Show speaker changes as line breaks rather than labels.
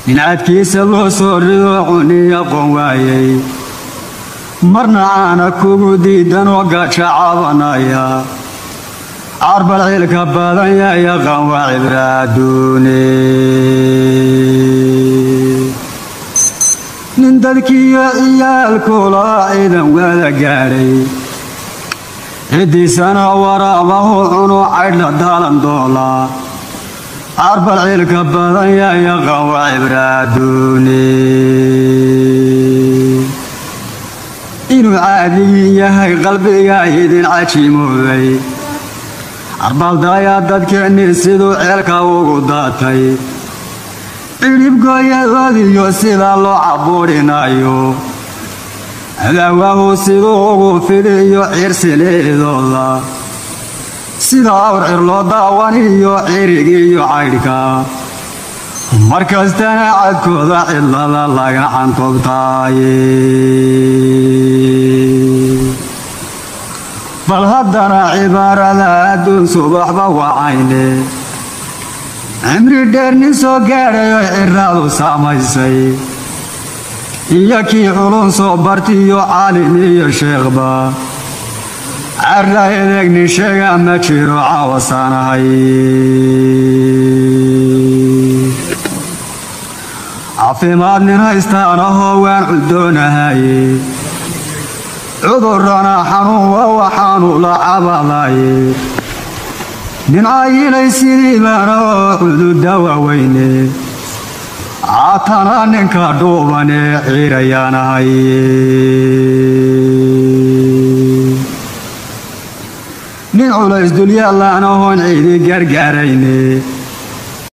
Nin cadkiisa loo soo rido cuni aqoon waayay, marna caana kugu diidanoo gaaja cabanaya, carbal ciilka badan yaa yaqaan waa cibraaduune. Nin dadkiiyo ciyaalkula ciidan wada gaadhay, ciddiisana waraabahu cuno caydhla daalan doola, carbal ciilka badan yaa yaqaan waa cibraaduune. Inuu caadigii yahay qalbiga idin cajimoobay, carbaldaayaa dadkeennii siduu ceelka ugu daatay, cidhibgooyadoodiyo sida loo cabuurinayo, cadaawahu siduu ugu fidiyo ciirsiliidooda, sida awr cir loo daawaniyo cirigiiyo caydhka, markastana cadkooda cidlada laga cantobtaaye. Bal haddana cibaarada adduun subaxba wacayne, cimri dheer nin soo gaadhayo ciraadu saamaysay, iyo kii culun soo bartiyo caalim iyo sheekhba, carra edeeg nin sheega ma jiro caawasaanahay. Caafimaad nin haystaanahoo waan cudoonahaye, cudurana xanuun waa waxaanu la cabadaye, nin cayilay sidii baana oo cududa waaweyne, caatana ninka dhuubane ciirayaanahay. Nin culays dulyaalaanahoon ciidi gargaarayne,